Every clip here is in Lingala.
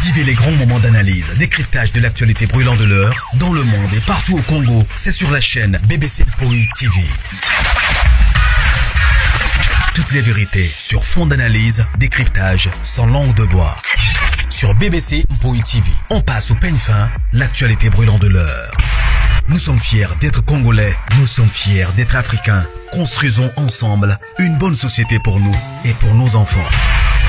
Vivez les grands moments d'analyse, décryptage de l'actualité brûlante de l'heure, dans le monde et partout au Congo. C'est sur la chaîne BBC Poi TV. Toutes les vérités sur fond d'analyse, décryptage, sans langue de bois. Sur BBC Mpoi TV, on passe au peigne fin l'actualité brûlante de l'heure. Nous sommes fiers d'être Congolais, nous sommes fiers d'être Africains. Construisons ensemble une bonne société pour nous et pour nos enfants.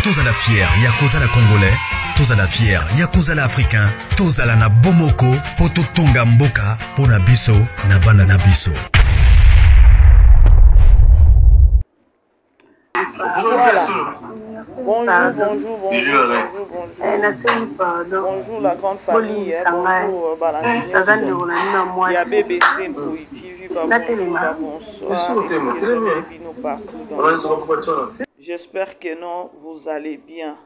Tous à la fière, Yakoza la Congolais, tous à la fière, Yakoza la Africain, tous à la na Bomoko, Poto Tonga Mboka, Pona Biso, na Bana na Biso. Voilà. Bonjour, bonjour, bonjour, bonjour, bonjour. Eh, bonjour la grande famille, eh, bonjour euh, Ya BBC Mpui TV, ba bonjour, bonsoir, bino partout dans le monde. J'espère que non, vous allez bien.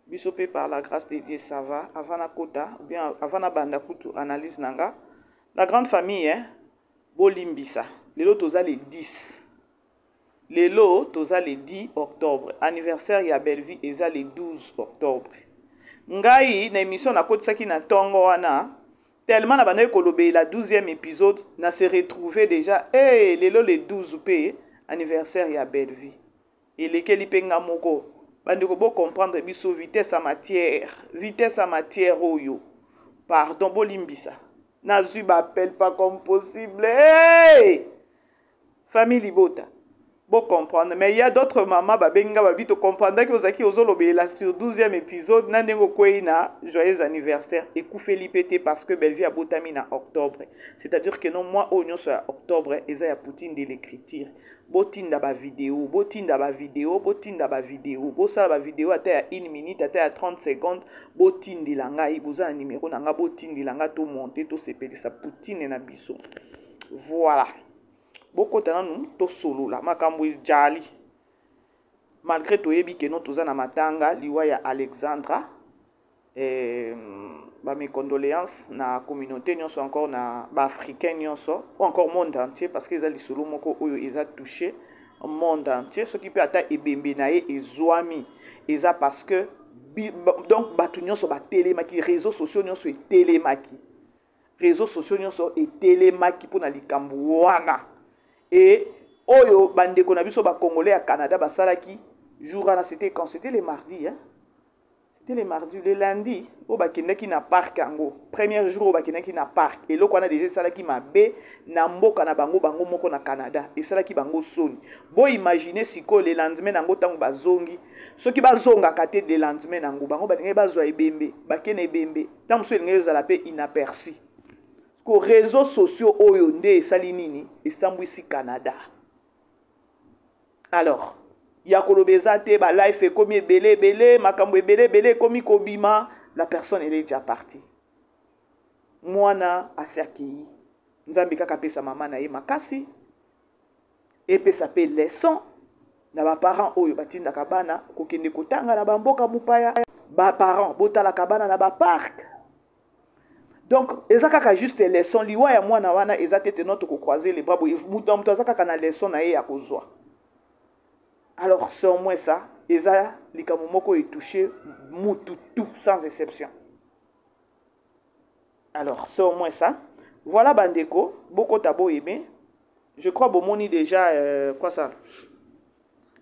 Biso pe par la grâce de Dieu, ça va. Avant na kota, ou bien avant na banda kutu analyse nanga. La grande famille, hein, bolimbisa. Lelo toza les 10. Lelo toza le 10 octobre, anniversaire ya Bellevue eza le 12 octobre. Ngai na emission nakotisaki na tongo wana tellement na bandaki kolobela 12e épisode na se retrouver déjà hey, lelo le 12 pe anniversaire ya Bellevue elekeli pe nga moko bandeko bo comprendre biso vitesse ya matière vitesse ya matière oyo pardon bolimbisa nazwi ba appel pas comme possible hey! Famille libota bo comprendre mais il y a d'autres mamans babengi nga babi to comprendaki ozalaki ozolobela sur 12e épisode na ndenge okwei na joyeux anniversaire ekufeli pe te parce que Bellevue abotami na octobre c'est-à-dire que non mois oyo nyonso ya octobre eza ya Poutine de l'écriture botinda ba vidéo botinda ba vidéo botinda ba vidéo bosala ba vidéo ata ya 1 minute ata ya 30 secondes botindela ngai boza na numero na ngai botindela ngai to monte tosepelisa Poutine na biso voilà bokota nanu tosolola makambo ejali malgré toyebi ke no toza na matanga liwa ya alexandra eh, ba mes condoléances na communauté nyonso encore na baafricain nyonso ou encore monde entier parce que eza lisolo moko oyo eza touché monde entier soki mpe ata ebembe na ye ezwami eza parce que donc bato nyonso batelemaki réseaux sociaux nyonso etelemaki Reseaux sociaux nyonso etelemaki mpo na likambo wana. Et oyo bandeko na biso ba congolais ya Canada basalaki jour wana c'était quand c'était le mardi hein? C'était le mardi, le lundi oyo bakendaki na parc yango premier jour oyo bakendaki na parc eloko wana deja esalaki mabe na mboka na bango bango moko na Canada esalaki bango soni bo imaginer sikoyo le lendemain nango ntango bazongi soki bazongaka te le lendemain nango bango balingaki bazwa ebembe bake na ebembe ntango mosusu elingaki ezala mpe inaperçu ko réseaux sociaux oyo nde esali nini esambwisi canada alors ya koloba eza te balife ekomi ebele ebele makambo ebele ebele ekomi kobima la personne elle est déjà partie mwana asi akei nzambe kaka apesa mama na ye makasi epesa mpe leçon na baparent oyo batindaka bana kokende kotanga na bamboka mopaya baparent botalaka bana na baparke donc eza kaka juste leçon liwa ya mwana wana eza te teno tokocroise les bras boye moto na moto aza kaka na leçon na ye ya kozwa alors c'est au moins ça eza likambo moko etouche mutu tout sans exception Alors, c'est au moins ça. Voilà bandeko, bokota bo aimer. Je crois bomoni déjà euh, quoi ça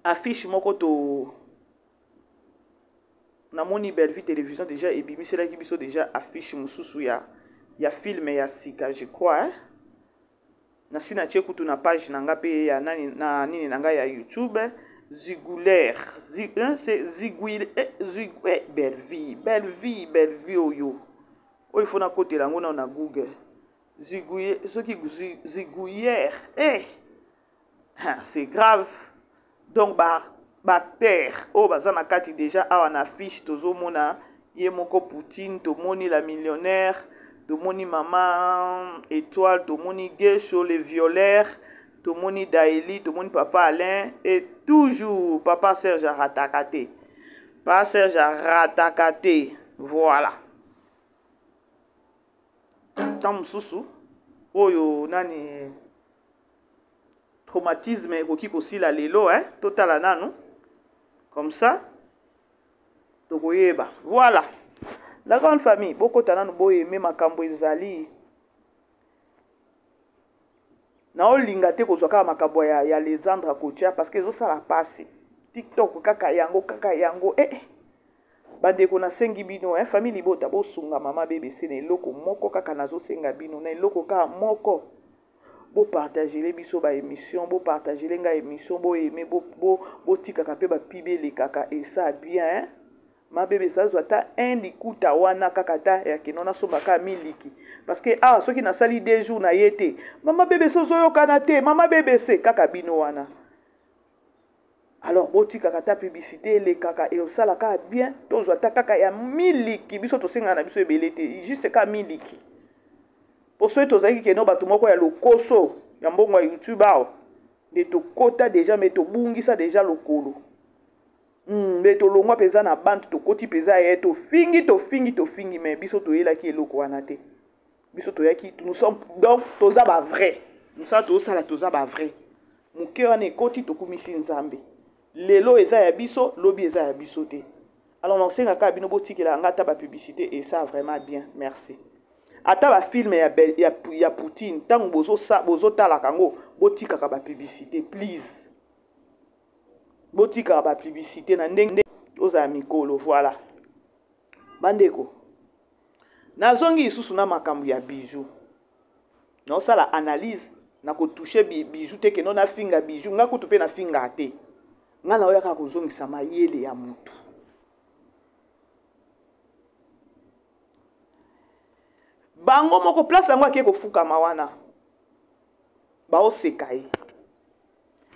Affiche moko to namoni Bellevue télévision déjà ebimiselaki biso déjà affiche mosusu ya ya film ya sika je crois hein? nasi natie kutu na page na nga mpe ya nani na nini na ngai ya youtube zigulaire Zi, hein, c'est ziguil eh, zig, eh, belle vie belle vie belle vie oyo oyo fo nakotela yango nao na google zigouye soki zigouillère eh c'est grave donc ba bactère oyo baza na kati deja awa na affiche tozomona ye moko poutine tomoni la millionnaire tomoni mama étoile tomoni gesho le violeur tomoni daeli tomoni papa alain et toujours papa serge arataka te papa serge arataka te voilà ntango mosusu oyo nani traumatisme ekoki kosila lelo eh? totala nanu comme ça tokoyeba voilà La grande famille, bokota nanu boyeme makambo ezali. Naolinga te kozwa kaka makambo ya, ya Lesandra kotia parce que ezosala pasi. TikTok kaka yango kaka yango eh, eh. Bandeko nasengi bino eh, famille libota bosunga mama BBC na eloko moko kaka nazosenga bino na eloko kaka moko. Bopartagele biso ba émission, bopartagele nga émission, boaime, botikaka bo, bo mpe bapibi elekaka esa bien hein? Ma bebe sazwa ata un likuta wana kaka ata ya kino nasomba kaka miliki parce que ah soki nasali deux jours na ye te mama bebe se ozoyokana te mama bebe se kaka bino wana. Alors botikaka ata publicité elekaka eosala kaka bien, tozwa ata kaka ya miliki, biso tosengaka na biso ebele te, juste kaka miliki. Po soki tozalaki keno bato moko ya lokoso ya mbongo ya YouTube awa nde tokota deja, me tobungisa deja lokolo. Mbe tolongwa mpenza na bande, tokoti mpenza ye, tofingi tofingi tofingi, mais biso toyelaki eloko wana te. Biso toyaki, nous sommes donc toza ba vrai. Mosala tozosala toza ba vrai. Moke wana ekoti tokumisi Nzambe. Lelo eza ya biso, lobi eza ya biso te. Alors nasenga kaka bino botikela nga ata ba publicité et ça vraiment bien, merci. Ata ba film ya ya, ya Poutine tango bozotalaka yango, botikaka ba publicité please. Botikaka ba publicité na ndenge ozala mikolo, voilà. Bandeko, nazongi lisusu na makambo ya bijou. Naosala analyse na kotouche bijou te keno nafinga bijou, nga kutu pe nafinga te. Nga naoyaka kozongisa mayele ya mutu. Bango moko place yango ake kofukama wana. Baoseka ye.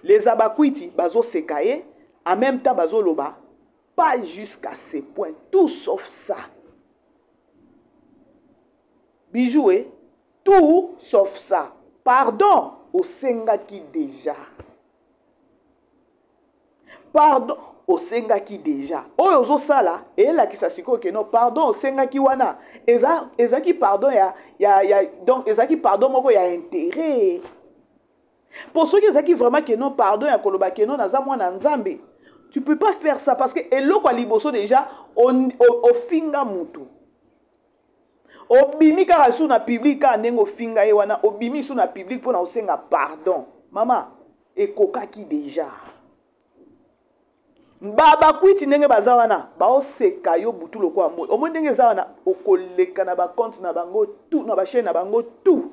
Les abakwiti bazoseka ye, en même temps bazoloba pas jusqu'à ce point, tout sauf ça. Bijou, eh? Tout sauf ça. Pardon, osengaki déjà. Pardon, osengaki déjà. Oyo ozosala, elakisa sikoyo ke non, pardon osengaki wana. Eza, ezaki pardon ya, ya, ya, donc ezaki pardon moko ya intérêt. Pour ceux qui ezaki vraiment ke non, pardon ya koloba ke non, naza mwana Nzambe. Tu peux pas faire ça parce que eloko ya liboso déjà, ofinga mutu. Obimi kaka sous na public kaka ndenge ofinga ye wana, obimi sous na public pona osenga pardon. Mama, ekokaki déjà. Baba kwiti ndenge baza wana, baoseka yo butu lokola moi. Omoni ndenge eza wana, okoleka na ba compte na bango tout, na ba chaîne na bango tout.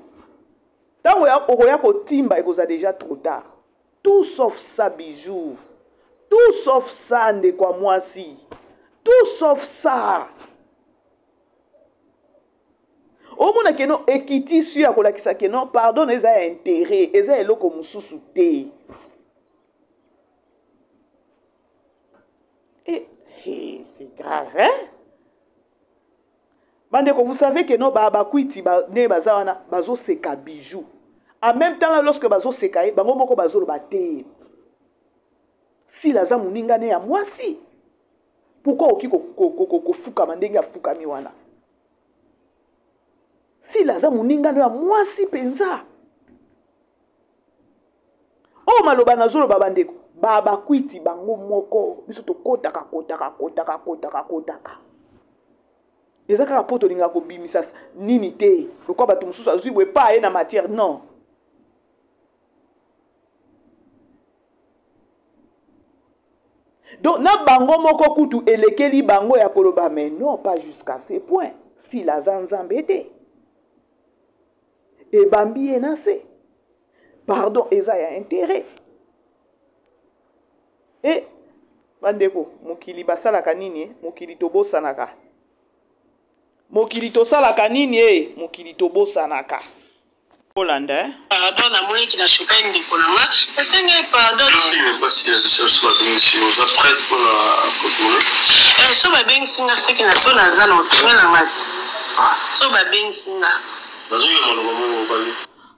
Tango ya okoya kotimba ekozala déjà trop tard. Tout sauf ça bijou. Tout sauf ça ndeko ya mwasi. Tout sauf ça. Omona ke non, ekiti su ya kolakisa ke non, pardon eza ya intérêt, eza eloko mosusu te. Et, hey, c'est grave, hein? Bandeko, vous savez que non, ba bakwiti ba ne baza wana bazo seka bijou. En même temps là, lorsque bazo seka ye, bango moko bazo loba te. Si laza muninga ne ya mwasi. Pourquoi oki ko ko ko ko fukama ndenge afukami wana? Si laza muninga ne ya mwasi penza. Oh maloba nazoloba bandeko, ba bakwiti bango moko biso tokotaka kotaka kotaka kotaka kotaka. Eza kaka po tolinga kobimisa nini te, lokola bato mosusu azwi boye pa ye na matière, non. Donc na bango moko kutu elekeli bango ya koloba, mais non, pas jusqu'à ce point. Si laza Nzambe te. Ebambi ye na se. Pardon, eza ya intérêt. Et bandeko, mokili basalaka nini? Mokili tobosanaka. Mokili tosalaka nini? Mokili tobosanaka. Olanda, eh? Pardon, na moni ki na choka ndeko na nga. Esenge pardon. Film pasi ya biso so babengisi yo, oza prête pour la kotourner? So babengisi nga seki na so naza na otourner na nga ti. So babengisi nga. Nazoyoka maloba moko babi.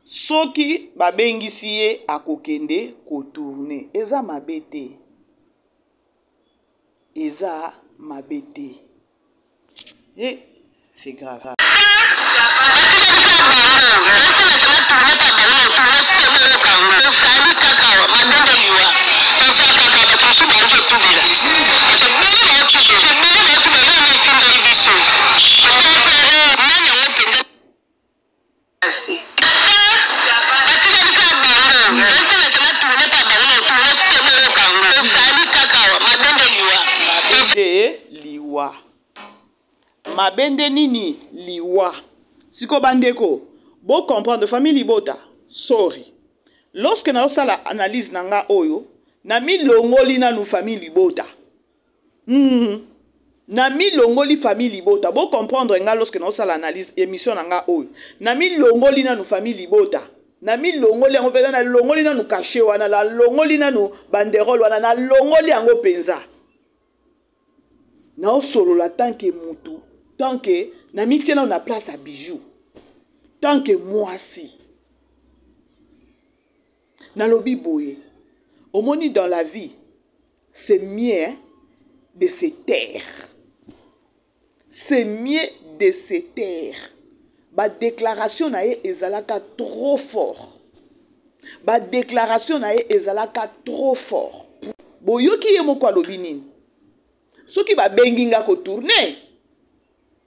Soki babengisi ye akokende kotourner. Eza mabe te. Eza mabe te. Eh, c'est grave. Mabe nde nini? Liwa. Siko bandeko, bo comprendre famille libota, sorry. Lorsque nazosala analyse na nga oyo, na milongoli nanu famille libota. Na milongoli famille libota. Bo comprendre nga lorsque nazosala analyse émission na nga oyo. Na milongoli nanu famille libota. Na milongoli yango mpenza, nalongoli nanu cachet wana, nalongoli nanu banderole wana, nalongoli yango mpenza. Naosolola tant que mutu, tant que na mitie nanu na place ya Bijou, tant que mwasi. Nalobi boye, omoni dans la vie, c'est mieux de se taire. C'est mieux de se taire. Ba déclaration na ye ezalaka trop fort. Ba déclaration na ye ezalaka trop fort. Boyoki ye moko alobi nini? Soki babengi nga ko tourner,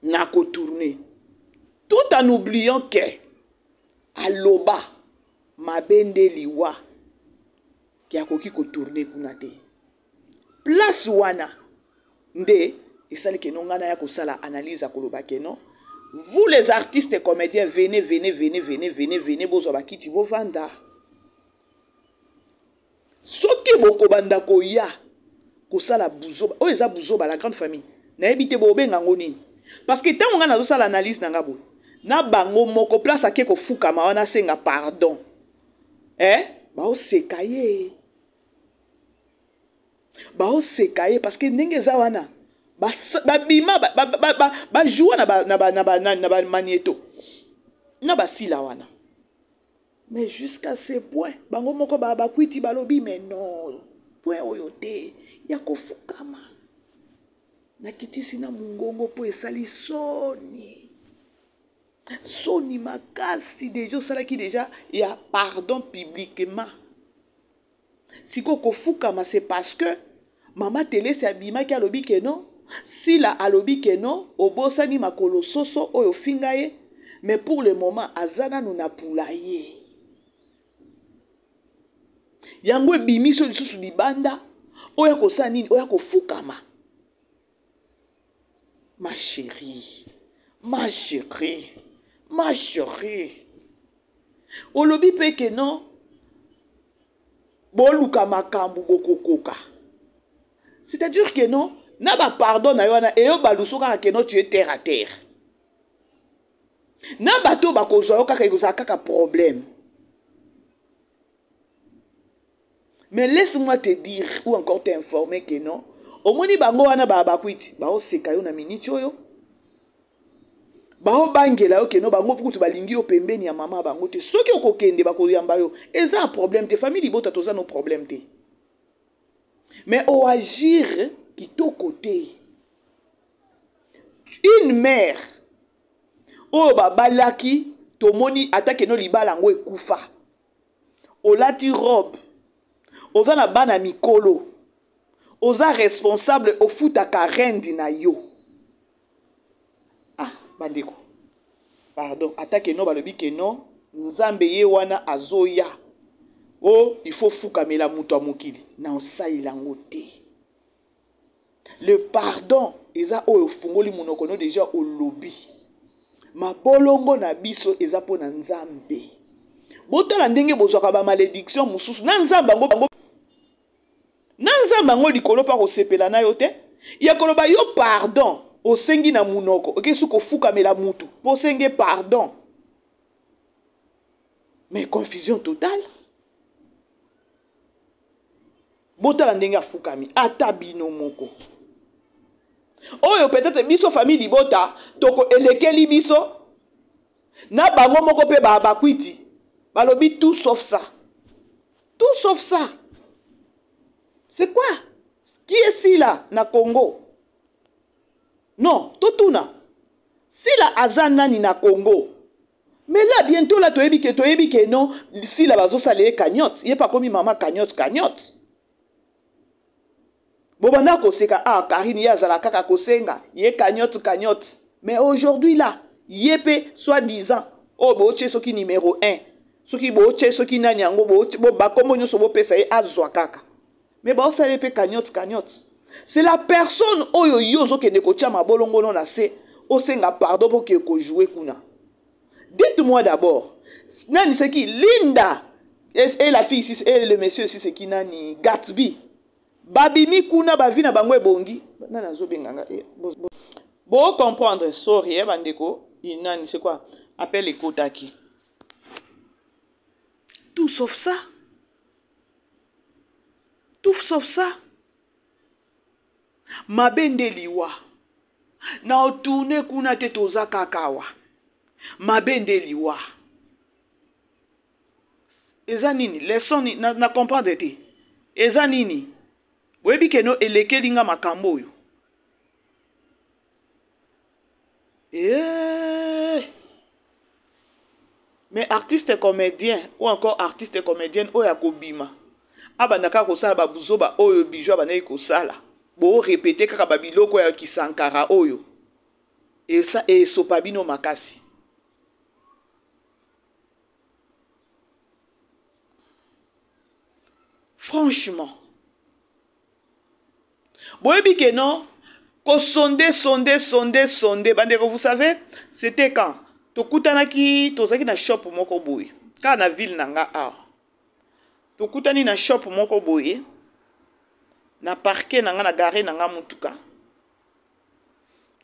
na ko tourner. Tout en oubliant que aloba mabe nde liwa ke akoki ko tourner kuna te. Place wana nde esali ke no nga naya kosala analyse ya koloba ke non, vous les artistes et comédiens, venez, venez, venez, venez, venez, venez, bozwa bakiti bovanda. Soki bokobanda koya kosala buzoba, oyo eza buzoba la grande famille, nayebi te bobenga yango nini. Parce que ntango nga nazosala analyse na nga boye, na bango moko place ake kofukama wana asenga pardon. Baoseka ye. Baoseka ye parce que ndenge eza wana, babima, bajoua na ba magnéto, na basila wana. Mais jusqu'à ce point, bango moko ba bakwiti balobi, mais non, point oyo te, ya kofukama. Nakitisi na mungongo po esali soni. Soni makasi déjà, osalaki déjà ya pardon publiquement. Siko kofukama, c'est parce que mama Telesi abimaki alobi ke non, Sila alobi ke non, obosani makolo soso oyo finga ye, mais pour le moment aza nanu na poulailler. Yango ebimiso lisusu libanda, oyo akosala nini, oyo akofukama. Ma chérie, ma chérie, ma chérie. Olobi pe ke non, boluka makambo bokokoka. C'est-à-dire que non, na ba pardon na yo wana, eyo baluso kaka ke non, tu es terre à terre. Na bato bakozwa yo kaka, ekozala kaka problème. Mais laisse-moi te dire ou encore t'informer que non, omoni bango wana ba bakwiti, ba oseka yo na minute oyo. Ba obangela yo ke non, bango kutu balingi yo pembeni ya mama bango te. Soki okokende bakoyamba yo, eza un problème te, famille libota toza no problème te. Mais o agir kitoko te. Une mère oyo babalaki tomoni ata ke no libala yango ekufa. Olati robe, oza na bana mikolo, oza responsable, ofutaka rende na yo. Ah, bandeko, pardon, ata ke no balobi ke no, Nzambe ye wana azoya. Oh, il faut fukamela moto ya mokili. Na osalela yango te. Le pardon eza oyo ofungoli monoko no déjà olobi. Mabolongo na biso eza mpo na Nzambe. Botala ndenge bozwaka ba malédiction mosusu na Nzambe yango bango. Na Nzambe yango likolo pa kosepela na yo te. Ya koloba yo pardon osengi na monoko, oke su kofukamela mutu po osenge pardon. Mais confusion totale. Botala ndenge afukami ata bino moko. Oyo peut-être biso famille libota toko elekeli biso na bango moko pe ba bakwiti balobi tout sauf ça. Tout sauf ça. C'est quoi? Qui est Sila na Congo? Non, totuna. Sila aza nani na Congo? Mais là bientôt là toyebi ke non, Sila bazosala ye cagnotte, ye pa komi mama cagnotte cagnotte. Bobanda koseka, ah Karine ye azala kaka kosenga, ye cagnotte cagnotte. Mais aujourd'hui là, ye pe soi-disant oh botie soki numéro 1, soki botie soki nani yango, botie, bo bakombo nyonso bopesa ye azwa kaka. Mais baosala ye pe cagnotte cagnotte. C'est la personne oyo yo ozokende kotia mabolongo no na se osenga pardon mpo ke kojoue kuna. Dites-moi d'abord, nani c'est qui? Linda et la fille ici et le monsieur ici c'est qui nani? Gatsby. Babimi kuna bavi na bango ebongi. Nani azobenga nga? Eh, bo comprendre, sorry eh bandeko, nani c'est quoi? Appel ekotaki. Tout sauf ça. Tout sauf ça. Mabe nde liwa. Na otourne kuna te, toza kaka awa. Mabe nde liwa. Eza nini? Leçon ni, na, na comprendre te. Eza nini? Boyebi ke no elekeli nga makambo oyo. Eh. Mais artiste comédien ou encore artiste comédienne oyo akobima abanda kaka kosala babuzoba oyo Bijou abandaki kosala, bo répéter kaka babiloko ya kisankara oyo esa esopa bino makasi. Franchement, boyebi ke non, kosonde sonde sonde sonde bandeko. Vous savez c'était quand tokutanaki, tozalaki na shop moko boye kaka na ville na nga awa. Tokutani na shop moko boye na parke na nga, na gare na nga mutuka,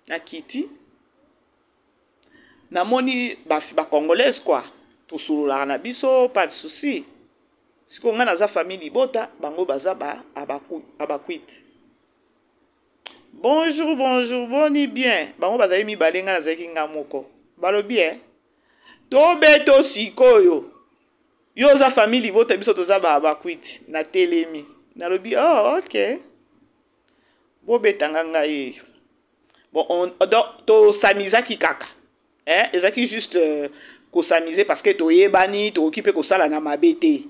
na kiti, namoni bacongolaise ba quoi, tosololaka na biso, pas de souci. Sikoyo ngai naza famille libota, bango baza ba abakwiti. Bonjour, bonjour, boni bien. Bango bazali mibale, ngai nazalaki nga moko. Balobi eh, tobeto sikoyo yo oza famille libota, biso toza ba abakwiti. Natelemi, nalobi oh ok, bobetanga ngai eyo. Bon, on, donc tosamizaki kaka eh, ezalaki juste kosamize parce que toyebani, tokoki mpe kosala na mabe te,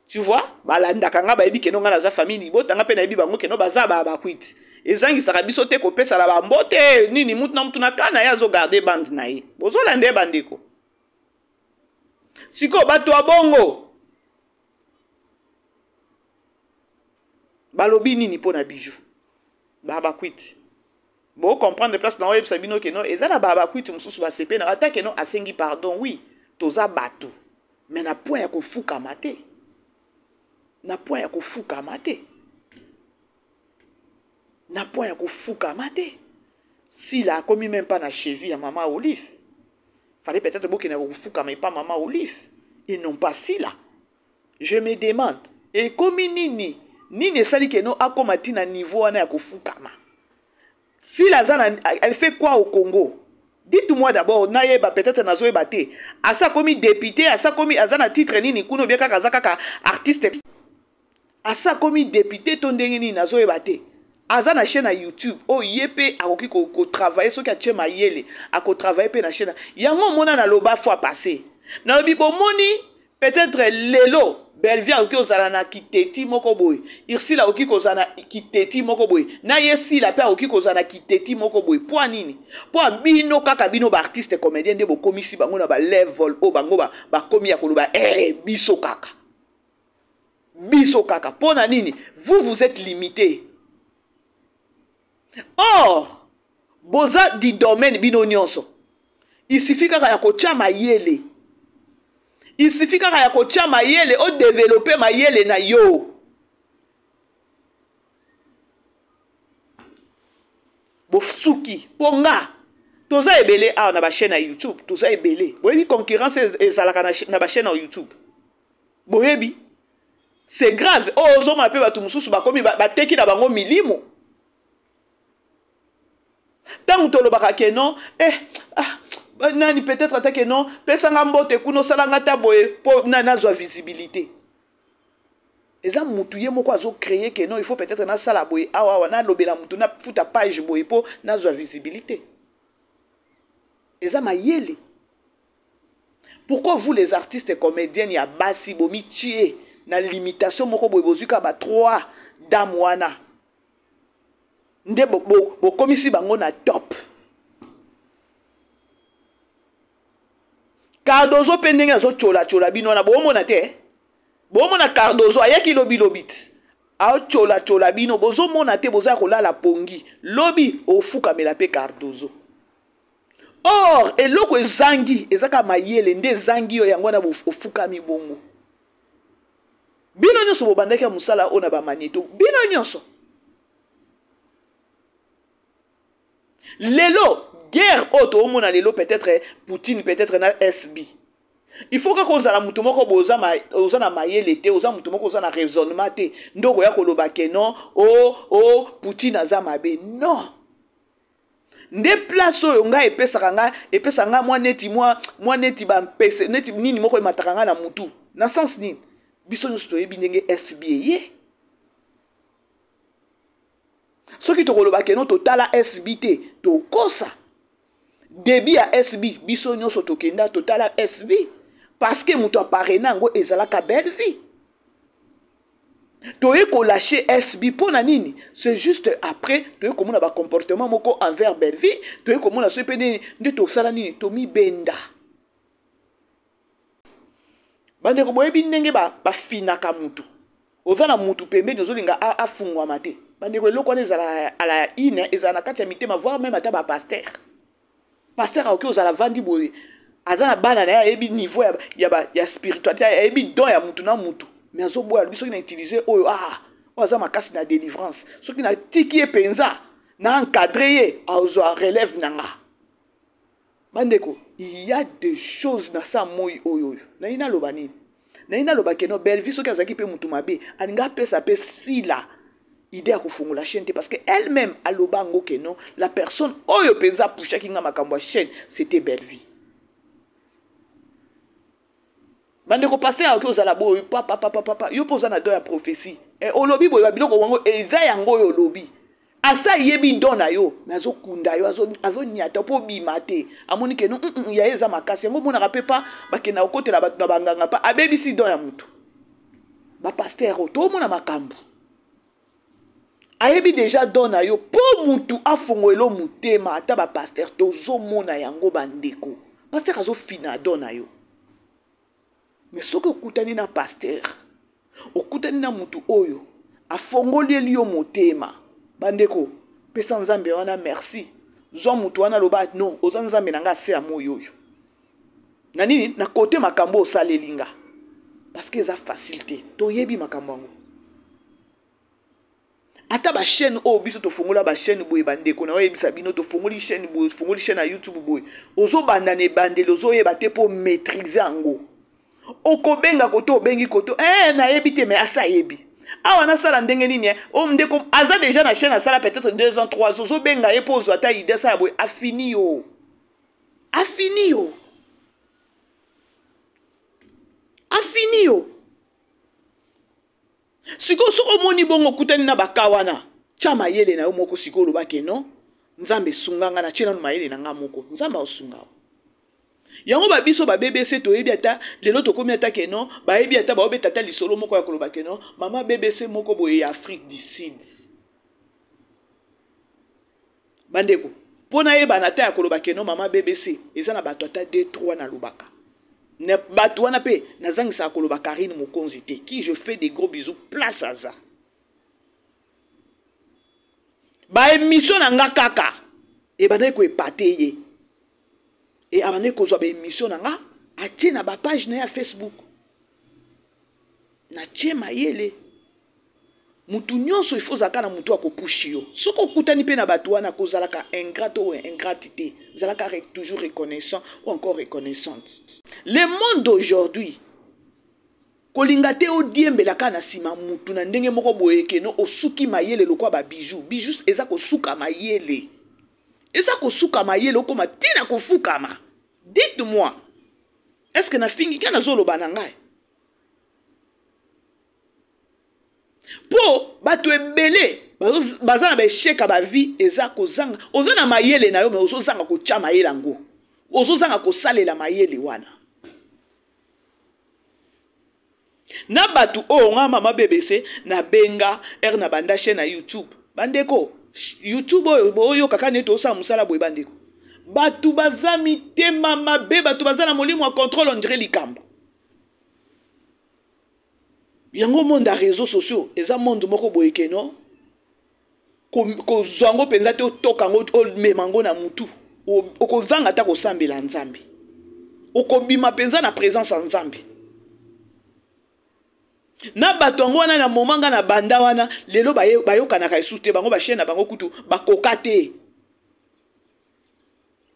tu vois. Balandaka nga, bayebi keno nga naza famille libota, nga mpe nayebi bango keno baza ba bakwiti. Ezangisaka biso te kopesala bambote nini, mutu na mutu na ka na ye azogarde bande na ye. Bozolanda ye bandeko. Sikoyo bato ya bongo balobi nini mpo na Bijou? Babakwiti, bo comprendre place na oyebisa bino ke no eza na babakwiti mosusu basepe na ata ke no asengi pardon. Oui, toza bato, mais na point ya kofukama te, na point ya kofukama te, na point ya kofukama te. Sila akomi même pas na cheville ya mama Olive. Fallait peut-être bokende kofukama epa mama Olive et non pas Sila. Je me demande ekomi nini, nini esali ke no akoma ti na niveau wana ya kofukama. Sila aza na, elle fait quoi au Congo? Dites-moi d'abord, nayeba, peut-être nazoyeba te. Asa akomi député, asa akomi, aza na titre nini kuna, obia kaka aza kaka artiste? Asa akomi député to ndenge nini? Nazoyeba te. Aza na chaîne ya YouTube oyo ye mpe akoki kotravaille soki atie mayele, akotravaille mpe na chaîne yango. Omona, naloba fois passé, nalobi bomoni peut-être lelo Bellevie akoki kozala na kiteti moko boye, Ursile akoki kozala na kiteti moko boye, na ye Sila mpe akoki kozala na kiteti moko boye. Mpo nini? Mpo bino kaka, bino baartiste comédien nde bokomisi bango na balevel oyo bango bakomi ya koloba eh, biso kaka, biso kaka. Mpo na nini? Vous, vous êtes limité. Or boza du domaine bino nyonso. Il suffit kaka ya kotia mayele, il suffit kaka ya kotia mayele, odéveloppe mayele na yo. Bosuki mpo nga toza ebele awa na bachaîne ya YouTube, toza ebele. Boyebi concurrence ezalaka na bachaîne ya YouTube, boyebi, c'est grave. Oyo ozomona mpe bato mosusu bakomi bateki na bango milimo. Ntango tolobaka ke non, eh, ah, nani peut-être ata ke non, pesanga mbote kuna, osalanga ta boye mpo nazwa visibilité. Eza mutu ye moko azocréer ke non, il faut peut-être nasala boye awa awa, nalobela mutu, nafuta page boye mpo nazwa visibilité. Eza mayele. Pourquoi vous les artistes comédiennes ya basi bomitie na limitation moko boye? Bozwi kaka ba trois dame wana nde bokomisi bango na top. Cardozo mpe ndenge azotyolatyola bino wana, boomona te? Bomona Cardozo ayaki lobilobi te, aotyolatshola bino, bozomona te? Boza kolala pongi, lobi ofukamela mpe Cardozo. Or eloko ezangi eza kaka mayele nde ezangi yo, yango wana ofukami bongo. Bino nyonso bobandaki ya mosala oyo na bamagneto, bino nyonso lelo guerre oyo toomona lelo, peut-être Poutine, peut-être na SB, il faut kaka ozala moto moko boye oza na mayele te, oza moto moko oza na raisonnement te, nde okoya koloba ke non, o oh, o oh, Poutine aza mabe. Non, nde place oyo ngai epesaka ngai, epesaka ngai mwa neti mwa neti bampese neti nini moko emataka ngai na mutu. Na sens nini? Biso nyonso toyebi ndenge SB eye. Soki tokoloba keno totala SB te, tokosa. Début ya SB, biso nyonso tokenda totala SB, parce que moto aparena yango ezalaka belle vie. Toye kolâcher SB mpo na nini? C'est juste après toye komona bacomportement moko envers Bellevie, toye komona soki mpe nini nde tosala nini, tomibenda. Bandeko, boyebi ndenge bafinaka mutu, oza na mutu pembeni, ozolinga afungwama te. Bandeko, eloko wana ezala ala ine, ezala na kati ya mitema, voire même ata bapasteur. Pasteur akoki ozala vandi boye, aza na bana na ye, ayebi niveau ya spiritualité, ayebi don ya mutu na mutu, mais azoboya. Alobi soki na utiliser oyo, ah, oyo aza makasi na délivrance, soki natiki ye mpenza na encadre ye, azwa relève na nga. Bandeko, il y a des choses na sa moi oyo. Oyo nayi naloba nini? Nayi naloba keno Bellevie soki azalaki mpe mutu mabe, alingi apesa mpe Sila idée ya kofongola chaîne te, parce que elle-même aloba yango ke non, la personne oyo mpenza apushaki nga makambo ya chaîne, c'était Bellevie. Bandeko, pasteur akoki ozala boye, papa papa papa, yo mpo oza na don ya prophétie, eh, olobi boye, babiloko wango eza yango oyo olobi. Asa ayebi don na yo, me azokunda yo, azonyata mpo obima te. Amoni ke no ya ye eza makasi. Yango omonaka mpe pa bakenda kokotela bato na banganga, pa abebisi don ya motu. Bapasteur oyo toomona makambo, ayebi deja don na yo mpo mutu afongolelo motema. Ata bapasteur tozomona yango, bandeko, pasteur azofina don na yo. Mais soki okutani na pasteur, okutani na mutu oyo afongolieli yo motema, bandeko, pesa Nzambe wana merci. Zwa mutu wana, aloba non, oza Nzambe na nga ase ya moi oyo na nini na kote makambo osaleli nga, parce que eza facile te. Toyebi makambo yango. Ata bachaîne oyo biso tofongola, bachaîne boye, bandeko, na oyebisa bino, tofongoli chaîne boye, ofongoli chaîne ya YouTube boye, ozobanda na ebandeli, ozoyeba te mpo maîtrise yango. Okobenga koto, obengi koto, eh, nayebi te, mais asa ayebi awa nasala ndenge nini, eh? O ndeko aza déjà na chaîne, asala peut-être 2 ans, 3 ans, ozobenga ye mpo ozwa ata idée, asala boye, afini yo, afini yo, afini yo. Sikoyo soki omoni bongo, okutani na baka wana, tya mayele na yo moko. Sikoyo olobake non, Nzambe esunga nga, natie nanu mayele na nga moko, Nzambe aosunga yo. Yango babiso ba BBC toyebi, ata lelo tokomi ata ke non, bayebi ata baobeta ata lisolo moko ya koloba ke non, mama BBC moko boye ya Afrique du Sud. Bandeko, mpo nayebana ata ya koloba ke non, mama BBC, eza na bato ata 2 3 nalobaka na bato wana mpe nazangisaka koloba Karine Mokonzi te, qui je fais des gros bisous place aza. Baémission na nga kaka ebandaki koepate ye, e abandaki kozwa baémission na nga, atie na bapage na ye ya Facebook. Natie mayele mutu nyonso, ifo ozalaka na mutu akopushi yo. Soki okutani mpe na bato wana, kozalaka ingrat oyo ingrate te, zalaka toujours reconnaissant ou encore reconnaissante. Le monde d'aujourd'hui, kolinga te odiembela kaka na nsima mutu na ndenge moko boye keno osuki mayele lokwa babiju bijou. Eza kosuka mayele, eza kosuka mayele, okóma ntina kofukama. Dites moi, est ce que nafingi ngai? Nazoloba na ngai mpo bato ebele baza na baéchec ya bavie, eza kozanga. Oza na mayele na yo, me ozozanga kotya mayele yango, ozozanga kosalela mayele wana. Na bato oyo nga mama BBC nabenga ere na banda chaîne na YouTube, bandeko, YouTube oyo boyoka kaka neti osala mosala boye. Bandeko, bato baza mitema mabe, bato baza na molimo ya contrôle, on dirait likambo yango. Monde ya réseaux sociaux eza monde moko boye keno kozwa yango mpenza te, otoka yango, omema yango na mutu. Okozanga ata kosambela Nzambe. Okobima mpenza na présence ya Nzambe. Na bato yango wana na moment nga na banda wana lelo bayokanaka lisusu te, bango ba chaîne na bango kutu bakoka te.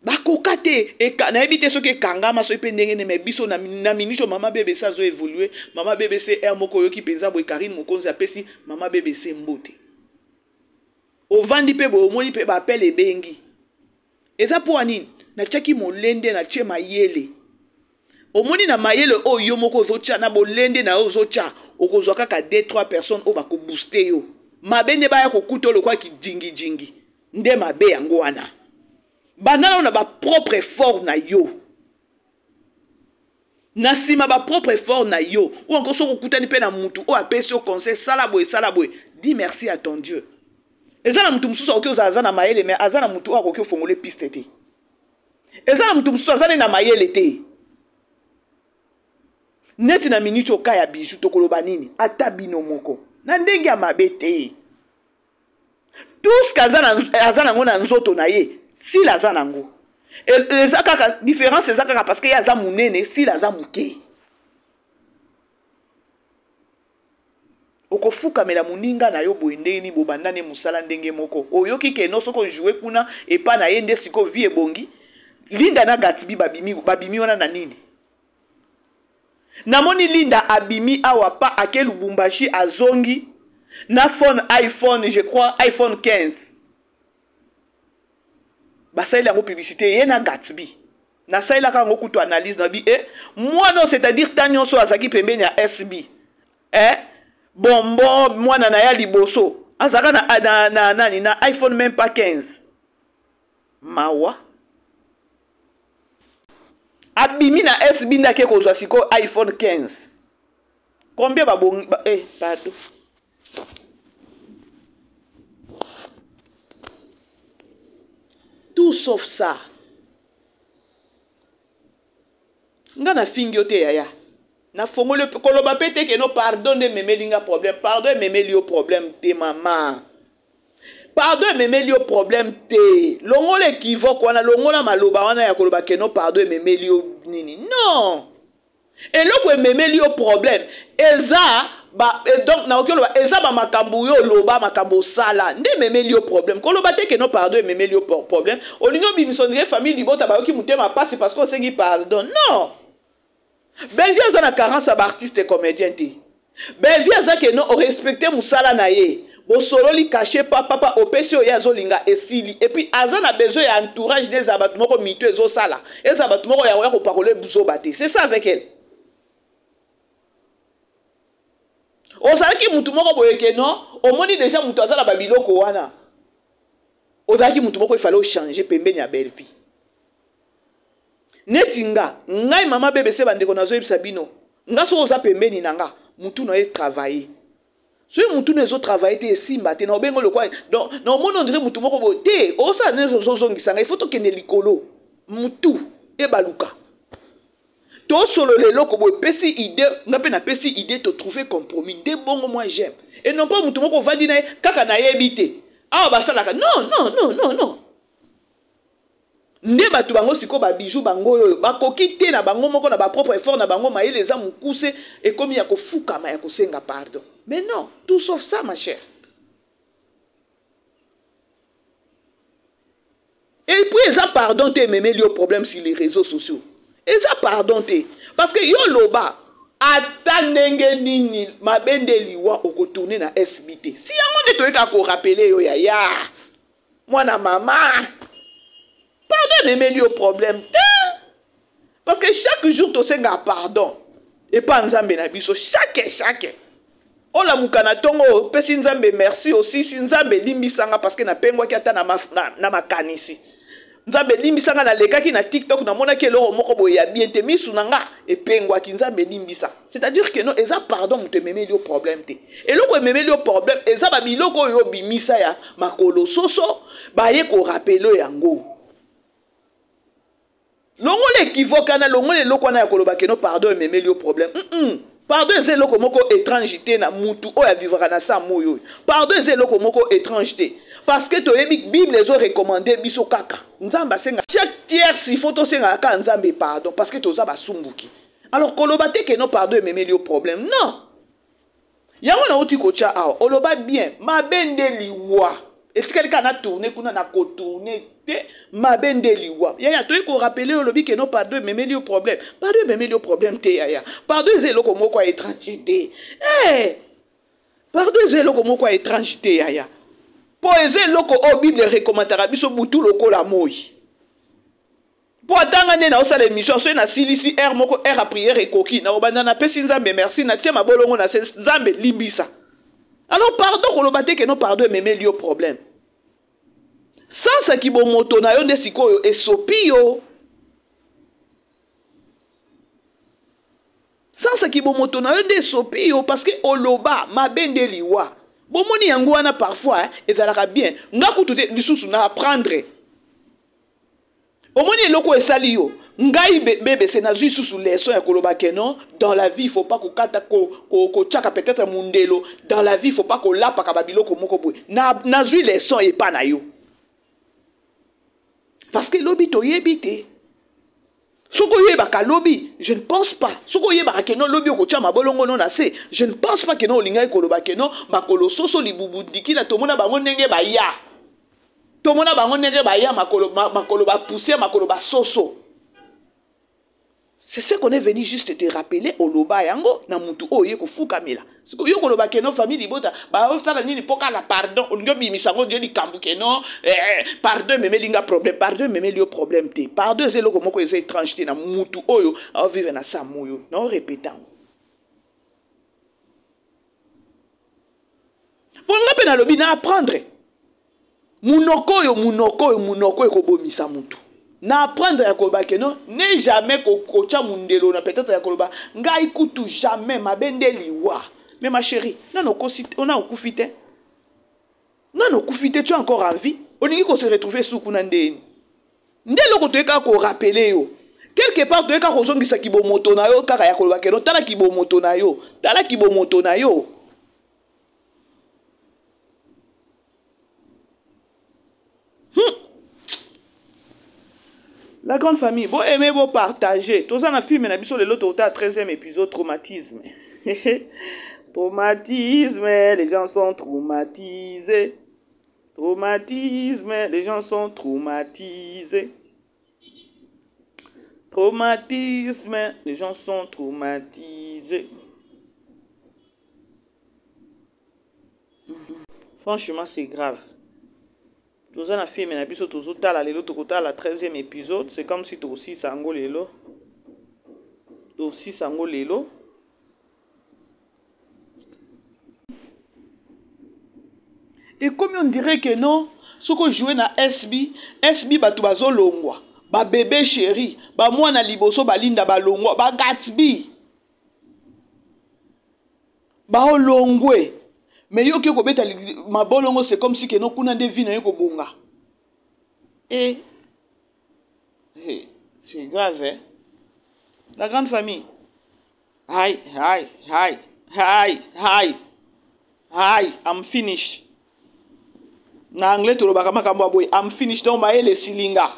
Bakoka te. Nayebi te soki ekangama soki mpe ndenge nini, mais biso na minute oyo mama BBC azo évoluer, mama BBC air moko oyoki mpenza boye Karine Mokonzi apesi mama BBC mbote. Ovandi mpe boye omoni mpe ba appel ebengi. Eza mpo ya nini? Natiaki molende, natie mayele. Omoni na mayele oyo yo moko ozotia, na bolende na yo ozotia, okozwa kaka 2 3 personnes oyo bakobooste yo. Mabe nde baya kokuta oyo lokola kijingijingi. Nde mabe yango wana. Banda nano na ba propre effort na yo. Na nsima ba propre effort na yo. Ou encore soki okutani mpe na mutu oyo apesi yo conseil, sala boye, sala boye. Dis merci à ton Dieu. Eza na mutu mosusu akoki ozala aza na mayele, mais aza na mutu oyo akoki ofongola piste te. Eza na mutu mosusu aza ne na mayele te. Neti na minute oka ya bijou tokoloba nini? Ata bino moko. Na ndenge ya mabe te. Tout ce qu'aza na, aza nango na nzoto na ye, Sila aza nango. Eza kaka différence, eza kaka parce que ye aza munene, Sila aza muke. Okofukamela moninga na yo boye ndenge nini, bobanda ne mosala ndenge moko. Oyoki ke no soko jouer kuna epa na ye nde siko vie ebongi. Linda na Gatsby babimi wana na nini? Namoni Linda abimi awa pa ake Lubumbashi azongi na phone iPhone, je crois iPhone 15. Basaleli yango publicité ye na Gatsby. Nasalelaka yango kutu analyse na bi mwana, c'est-à-dire tant nyonso azalaki pembeni ya SB. Bonbon mwana na ya liboso azalaka na na iPhone même pas 15. Mawa. Abimi na SB ndake kozwa sikoyo iPhone 15. Combien babongi ba, pardon. Tout sauf ça. Nga na fingi yo te yaya. Na fongoli yo koloba pe te ke no pardon nde ememeli nga problème. Pardon ememeli yo problème te mama. Pardon ememeli yo problème te. Longola équivoque wana, longola maloba wana ya koloba ke no pardon ememeli yo nini. Non. Eloko ememeli yo problème eza ba, donc na okoloba eza ba makambo yo loba makambo osala nde ememeli yo problème. Koloba te ke no pardon ememeli yo problème. Olingi obimisa ondire famille libota bayoki motema pasi parce que osengi pardon. Non. Bellevue aza na carence ya ba artiste et comédien te. Bellevue aza ke no respecter musala na ye. Bosololi caché papa papa opesi oyo azolinga esili. Et puis aza na besoin ya entourage des bato moko mito ezosala. Eza bato moko ya ko parler buzoba te. C'est ça avec elle. Ozalaki mutu moko boye ke non, omoni déjà mutu aza na ba biloko wana. Ozalaki mutu moko il fallait changer pembeni ya Bellevue. Neti nga, ngai mama BBC bandeko nazoyebisa bino, nga soki oza pembeni na nga, mutu na ye travailler. Soki mutu na ezo travailler te esimba te na obengo lokwa, donc na omoni on dirait mutu moko boye te, osala nde ozozongisa nga, il faut tokende likolo. Mutu ebaluka. Tosolola eloko boye, pesi idée, nga pe napesi idée to trouver compromis, nde bongo moi j'aime. Et non pas mutu moko ovandi na ye kaka nayebi te. Awa basalaka non non non non non. Nde bato bango siko ba bijou bango oyo bakoki te na bango moko na ba propre effort na bango mayele eza mokuse ekomi ya kofukama ya kosenga pardon. Mais non, tout sauf ça ma chère. Et puis eza pardon te ememeli yo problème sur les réseaux sociaux. Eza pardon te parce que yo loba ata ndenge nini mabe nde liwa okotourner na SB te. Si yango nde toyeka ko rappeler yo yaya. Mwana mama, pardon ememeli yo problème te. Parce que chaque jour tosenga pardon epa Nzambe na biso chaque. Olamuka na tongo opesi Nzambe merci aussi si Nzambe limbisanga parce que napengwaki ata na makanisi. Nzambe limbisanga nalekaki na TikTok namonaki eloko moko boye ya bien te misu na nga epengwaki Nzambe limbisa. C'est-à-dire que non eza pardon moto ememeli yo problème te. Eloko ememeli yo problème eza ba biloko oyo obimisa ya makolo soso baye ko rappeler yango. Longola équivoque wana, longola eloko wana ya koloba ke no pardon ememeli yo problème. Pardon eza eloko moko étrange te na mutu oyo avivaka na sa moyo oyo. Pardon eza eloko moko étrange te. Parce que toyebi Bible ezo recommander biso kaka. Nzambe asenga chaque tierce, il faut tosengaka kaka Nzambe pardon parce que toza basumbuki. Alors koloba te que non pardon ememeli yo problème. Non. Yango nauti kotya awa, oloba bien, mabe nde liwa. Etikali kaka na tourner kuna na kotourner te, mabe nde liwa. Yaya, toyei korapele olobi que non pardon ememeli yo problème. Pardon ememeli yo problème te yaya. Pardon eza eloko moko ya étranger te. Eh! Pardon eza eloko moko ya étrange te yaya. Po eza eloko oyo Bible recommandaka biso butu lokola moi. Po ata nga nde naosala émission soki nasilisi heure moko heure ya prière ekoki nakobanda napesi Nzambe merci natie mabolongo na se Nzambe limbisa. Alors pardon koloba te que non pardon ememeli yo problème. Sansa kibomoto na yo nde sikoyo esopi yo. Sansa kibomoto na yo nde esopi yo parce que oloba mabe nde liwa. Bomoni yango wana parfois ezalaka bien. Nga kutu te lisusu na apprendre. Omoni eloko esali yo. Ngai BBC nazwi lisusu leçon ya koloba que non dans la vie il faut pas kokata kotiaka peut-être mundelo dans la vie il faut pas kolapaka ba biloko moko boye. Na nazwi leçon epa na yo. Parce que lobi toyebi te. Soki oyebaka lobi, je ne pense pas. Soki oyebaka que non lobi okotia mabolongo no na se, je ne pense pas que non olingaki koloba que non makolo soso libubu ndikila tomona bango ndenge baya. Tomona bango ndenge baya makolo, makolo ba poussière, makolo ba soso. C'est ce qu'on est venu juste te rappeler oloba yango na mutu oyo ye kofukamela. Siko yo koloba que non famille libota ba osala nini poka la pardon olingi obimisa ngo ndio likambo que non pardon ememeli nga problème, pardon ememeli yo problème te. Pardon eza eloko moko eza étrange te na mutu oyo ao vivre na sa moyo. Na o répéter yango. Po nga pe nalobi na apprendre. Munoko oyo, munoko oyo, munoko ekobomisa mutu. Na apprendre ya koloba que non, ne jamais kotia mundelo na peut-être ya koloba ngai kutu jamais mabe nde liwa. Mais ma chérie, nano okosi, ona okufi te. Nano okufi te, tu es encore en vie. Olingi ko se retrouver sous kuna ndeni. Nde eloko toyeka ko rappeler yo. Quelque part toyeka kozongisa kibomoto na yo kaka ya koloba que non, tala kibomoto na yo, tala kibomoto na yo. La grande famille, bo aimer, bo partager. Toza na film na biso lelo tokota 13e épisode traumatisme. Traumatisme, les gens sont traumatisés. Traumatisme, les gens sont traumatisés. Traumatisme, les gens sont traumatisés. Franchement, c'est grave. Toza na film na biso tozotala lelo tokotala 13e épisode, c'est comme si tosisa yango lelo. Tosisa yango lelo. Et comme on dirait que non, soko jouer na SB, SB bato bazolongwa, ba bébé chéri, ba mwana liboso balinda balongwa, ba Gatsby. Baolongwe. Mais yo ke kobeta mabolongo, c'est comme si que non kuna nde vie na yo kobonga. Eh. Eh, c'est grave hein. La grande famille. Hi, hi, hi, hi, hi. Hi, I'm finished. Na anglais tolobaka makambo ya boye, I'm finished donc mayele silinga.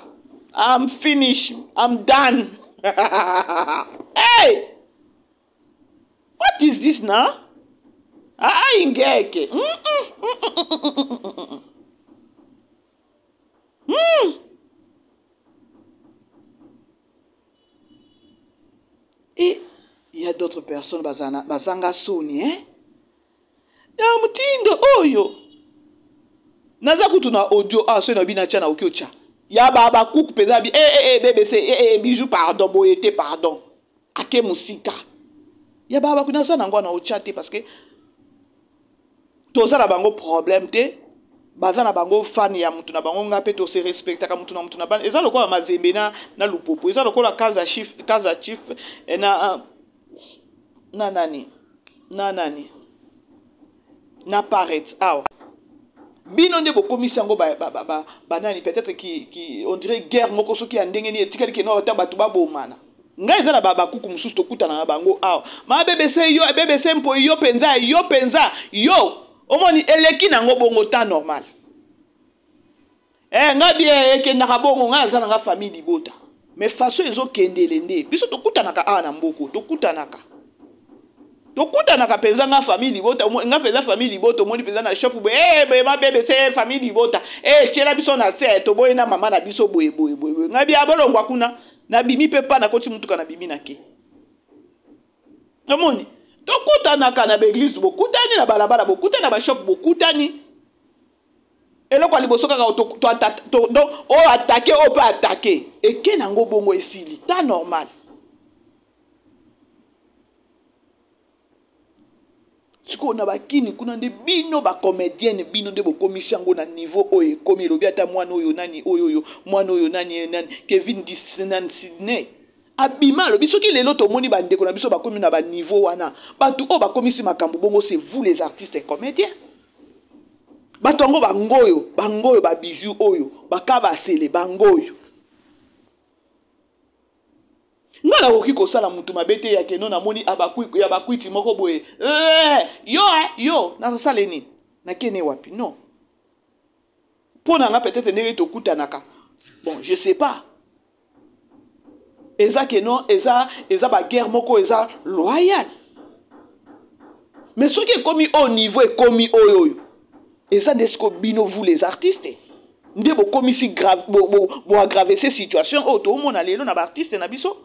I'm finished, I'm done. Hey! What is this now? Ah, ingeke. Et il y a d'autres personnes bazana bazanga soni hein? Ya mutindo oyo. Naza kutu na audio ah so na bina cha na okiocha. Ya baba kuku peza bi eh eh eh BBC eh eh bijou pardon boyete pardon. Ake musika. Ya baba kuna za nango na ocha te parce que toza na bango problème te. Baza na bango fan ya mutu na bango nga pe to se respectaka mutu na mutu na bana. Eza lokola Mazembe na Lupopo. Eza lokola Kaza Chief, Kaza Chief, eh, na, na nani? Na nani? Na Paret awa. Bino nde bokomisi yango ba, ba, ba, ba, ba nani, peut-être qui, qui, on dirait guerre moko soki ya ndenge nini etikali ke no ata bato babomana. Ngai eza na ba bakuku mosusu tokutana na bango awa. Ma BBC yo, BBC mpo yo penza, yo penza, yo. Omoni eleki nango bongo temps normal. Eh, nga bien ekendaka bongo, nga naza na nga famille libota. Mais façon ezokendele nde biso tokutanaka awa na mboko, tokutanaka. Tokutanaka mpenza nga famille libota, nga mpenza famille libota, omoni mpenza na shop boye, eh, boye ma bebe se famille libota. Eh, tiela biso na se, toboyi na mama na biso boye boye boye. Nga bia bolongwa kuna, nabimi mpe pa nakoti mutuka nabimi na ke. Omoni? Tokutanaka na ba eglise bokutani, na balabala bokutani, na ba shop bokutani. Eloko ya liboso kaka donc oyo attaquer, oyo mpe attaquer. Eke nango bongo esili, ta normal. Sikoyo na bakini kuna nde bino ba comédienne, bino nde bokomisi yango na niveau oyo ekomi. Elobi ata mwana oyo nani, oyo oyo mwana oyo nani, nani Kevin nani Sydney abima alobi soki lelo tomoni bandeko na biso bakomi na ba niveau wana, bato oyo bakomisi makambo bongo, c'est vous les artistes et comédiens. Bato yango bangoyo, bangoyo ba bijoux oyo bakabasele bangoyo. Nga nakoki kosala mutu mabe te ya keno namoni ya bakwiti moko boye. Yo, yo, nazosala nini? Nakene wapi? Non. Mpo na nga peut-être ndenge tokutanaka. Bon, je sais pas. Eza ke non, eza ba guerre moko eza loyal. Mais soki ekomi au niveau ekomi oyo oyo, eza nde siko bino vous les artistes nde bokomisi grave, bo, bo, bo aggraver ces situations oyo toomona lelo na ba artistes na biso.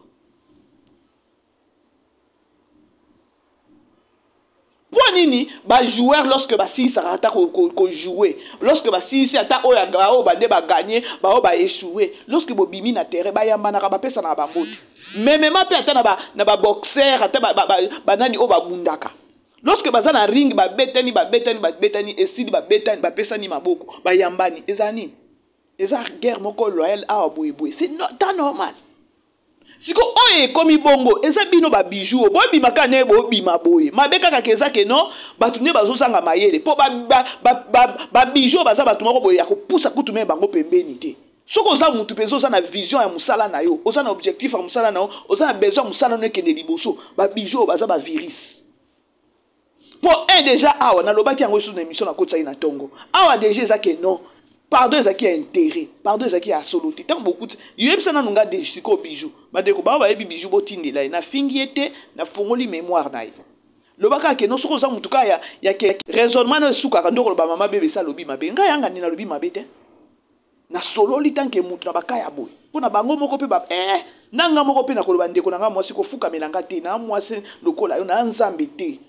Mpo nini ba joueurs lorsque basilisaka ata ko jouer, lorsque basilisi ata oyo ya, oyo bande ba gagner, ba oyo ba échouer, lorsque bobimi na terrain bayambanaka, bapesanaka bambote. Memema mpe ata na ba boxeur, ata banani oyo babundaka, lorsque baza na ring babetani, babetani, babetani, esili babetani, bapesani maboko, bayambani. Eza nini? Eza guerre moko loyale awa boye boye, c'est ta normal. Siko oyo ekomi bongo, eza bino ba bijoux oyo bobima kaka ndenge bobima boye. Mabe kaka ke eza ke non, bato nde bazozanga mayele. Po ba bijoux oyo baza bato moko boye ya kopusa kutu me bango pembeni te. Soki oza mutu mpenza oza na vision ya mosala na yo, oza na objectif ya mosala na yo, oza na besoin ya mosala na yo ekende liboso, ba bijoux oyo baza ba virus. Po un déjà awa nalobaki yango lisusu na émission nakotisaki na tongo. Awa déjà eza ke non, pardon ezalaki ya intérêt, pardon ezalaki ya solo te. Ntango bokuti, yoyebisa nanu nga déjà sikoyo bijou. Bandeko bao bayebi bijou botindela ye, nafingi ye te, nafongoli mémoire na ye. Lobaka ke non, soki oza mutu kaka ya ke raisonnement na yo esukaka nde okoloba mama bebe esa alobi mabe. Ngai yanga nde nalobi mabe te. Nasololi tant que mutu na baka ya boye. Mpo na bango moko mpe ba, na nga moko mpe nakoloba ndeko na nga mwasi kofukamela nga te, na mwasi lokola yo, na nzambe te.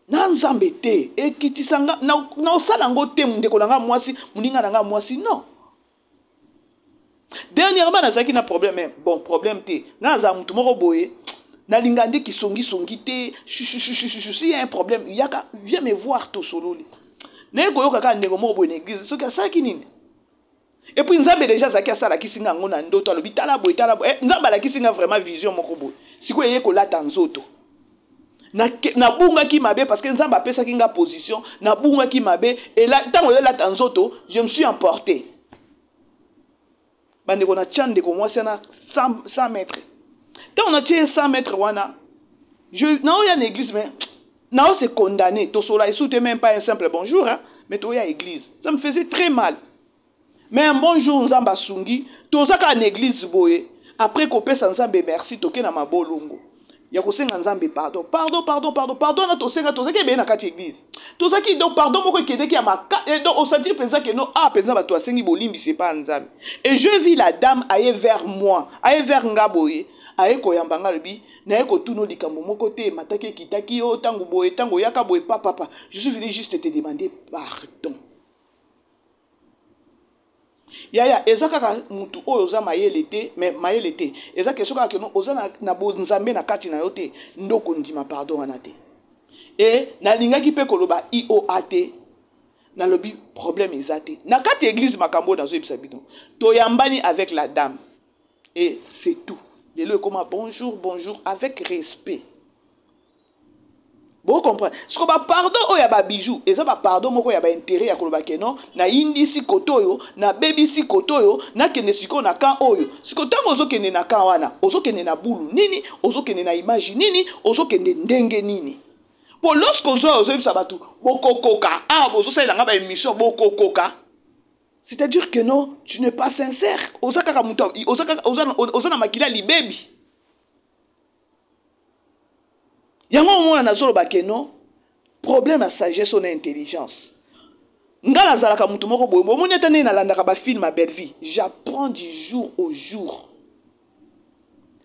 Na nzambe te, ekitisa nga, na osala yango te ndeko na nga mwasi, moninga na nga mwasi, non. Dernièrement nazalaki na problème, mais bon problème te. Nga nazala mutu moko boye, nalinga nde kisongisongi te, chuchuchuchuchu, s'il y a un problème, yaka, viens me voir tosololi. Naye koyoka kaka ndeko moko boye na église, soki asalaki nini? Et puis Nzambe déjà azalaki asalakisi nga yango na ndoto, alobi tala boye, tala boye. Nzambe alakisi nga vraiment vision moko boye. Sikoyo eye kolata nzoto. Nabungaki mabe parce que Nzambe apesaki nga position, nabungaki mabe, et là, ntango oyo elata nzoto, je me suis emporté. Bandeko na tia ndeko mwasi wana 100 mètres. Ntango na tie 100 mètres wana, je, naoya na église, mais nao se condamné, tosola esu te, même pas un simple bonjour, hein, mais toya église. Ça me faisait très mal. Mais un bon jour, Nzambe asungi, tozaka na église boye, après kopesa Nzambe merci, toke na mabolongo. Ya kosenga Nzambe pardon, pardon, pardon, pardon, pardon na tosenga, tozaki ebele na kati église. Tozaki donc pardon moko ekendeki ya maka, et donc on sentit penza que non, ah, penza bato asengi bolimbisi epa Nzambe. Et je vis la dame aye vers moi, aye vers nga boye, aye koyamba nga lobi, naye kotuna likambo moko te, mataki ekitaki yo tango boye, tango yaka boye, papa, papa. Je suis venu juste te demander pardon. Yaya, eza kaka mutu oyo oza mayele te, mais mayele te. Eza question kaka que non, oza na bonzambe na kati na yo te, ndoko ndima pardon wana te. Et nalingaki pe koloba IOA te, nalobi problème eza te. Na kati église makambo nazoyebisa bino. Toyambani avec la dame. Et c'est tout. Lelo ekoma bonjour, bonjour avec respect. Vous comprenez? Ce que ba pardon oyo ya ba bijoux, eza ba pardon moko ya ba intérêt ya koloba ke non, na indisi kotoyo, na bebisi kotoyo, na kende siko na camp oyo. Siko tango ozo kende na camp wana, ozo kende na bulu nini, ozo kende na image nini, ozo kende ndenge nini. Po lorsque ozo ozo yebisa batu bokokoka, ah bozo salela nga ba émission bokokoka. C'est-à-dire que non, tu n'es pas sincère. Oza kaka muto, oza kaka oza oza na makila libebi. Yango omona nazoloba ke non, problème ya sagesse na intelligence. Nga nazalaka mutu moko boye, bomoni ata ndenge nalandaka ba film ya Bellevue, j'apprends du jour au jour.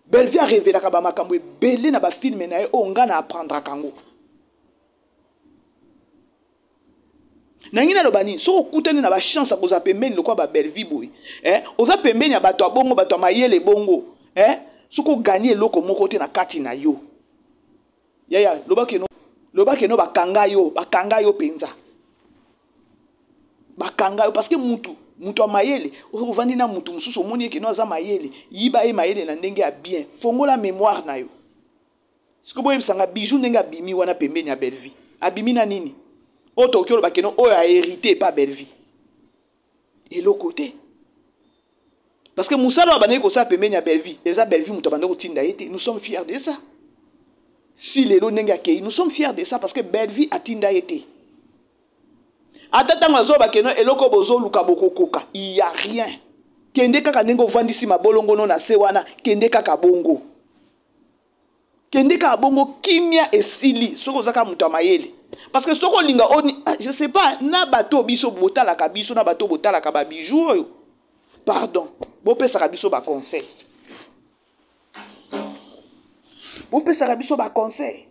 Bellevue arevelaka ba makambo ebele na ba film na ye oyo nga na apprendraka yango. Nangi naloba nini? Soki okutani na ba chance ya kozala pembeni lokola ba Bellevue boye, eh, oza pembeni ya bato ya bongo, bato ya mayele bongo, eh, soki oganye eloko moko te na kati na yo, yaya, loba keno, loba keno bakanga yo, bakanga yo penza, bakanga yo, parce que mutu, mutu ya mayele, ovandi na mutu mosusu omoni ye keno aza mayele, yiba ye mayele na ndenge ya bien, fongola mémoire na yo. Sikoyo boyebisa nga Bijou ndenge abimi wana pembeni ya Bellevue, abimi na nini? Oyo tokoki oloba keno oyo a hérité epa Bellevue, eloko te. Parce que mosala oyo abandaki kosala pembeni ya Bellevue, eza Bellevue moto abandaki kotinda ye te. Nous sommes fiers de ça. Si lelo ndenge akei, nous sommes fiers de ça parce que Bellevue atinda ye te. Ata ntango azoloba keno eloko bozoluka bokokoka, il y a rien. Kende kaka ndenge ovandisi mabolongono na se wana, kende kaka bongo. Kende kaka bongo, kimia esili soki oza kaka moto ya mayele. Parce que soki olinga oni, ah, je sais pas, na bato biso botalaka biso, na bato botalaka ba bijoux oyo, pardon, bopesaka biso ba conseil. Bopesaka biso ba conseil.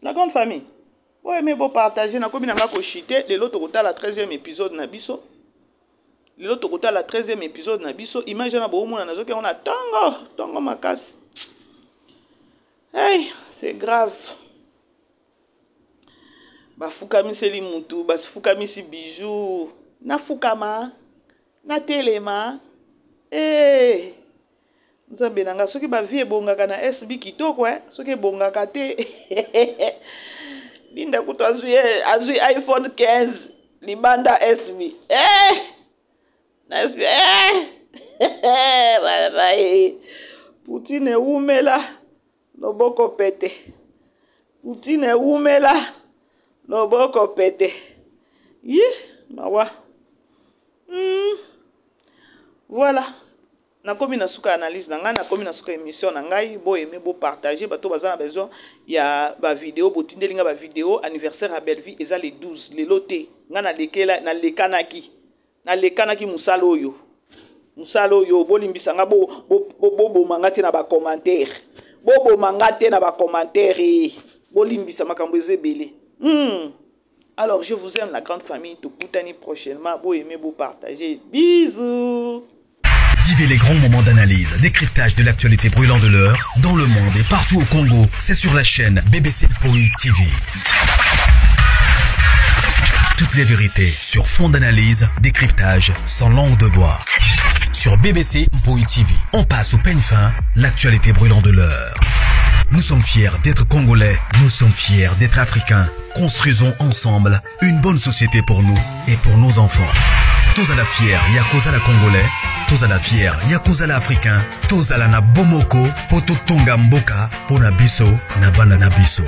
La grande famille, bo aimer, bo partager, nakomi na nga ko chiter, lelo tokotala 13e épisode na biso. Lelo tokotala 13e épisode na biso. Image na bomona nazoki yango na tongo, tongo makasi. Hey, c'est grave. Bafukamiseli mutu, bafukamisi bijou. Nafukama, natelema. Hey. Nzambe na nga, soki ba vie ebongaka na SB kitoko, eh? Soki ebongaka te. Linda kutu azwi iPhone 15 libanda SB. Eh! Na SB. Eh! Bye bye. Poutine ewumela loboko pete. Poutine ewumela loboko pete. Yi, mawa. Voilà. Nakomi na suka analyse na ngai, nakomi na suka émission na ngai. Bo aimer, bo partager, bato baza na besoin ya ba vidéo, botindeli nga ba vidéo anniversaire ya Bellevue eza le 12, lelo te. Nga nalekela, nalekanaki. Nalekanaki mosala oyo. Mosala oyo bolimbisa nga, bo, bo, bo, bo boma nga te na ba commentaire. Bo boma nga te na ba commentaire. Bolimbisa makambo eza ebele. Alors je vous aime la grande famille, tokutani prochainement, bo aimer, bo partager. Bisous. Vivez les grands moments d'analyse, décryptage de l'actualité brûlante de l'heure, dans le monde et partout au Congo. C'est sur la chaîne BBC Mpoyi TV. Toutes les vérités sur fond d'analyse, décryptage, sans langue de bois. Sur BBC Mpoyi TV, on passe au peigne fin l'actualité brûlante de l'heure. Nous sommes fiers d'être Congolais, nous sommes fiers d'être Africains. Construisons ensemble une bonne société pour nous et pour nos enfants. Tous à la fière, Yakoza la Congolais, tous à la fière, Yakoza la Africain, tous à la na Bomoko, Poto Tonga Mboka, Pona Biso, na Bana na Biso.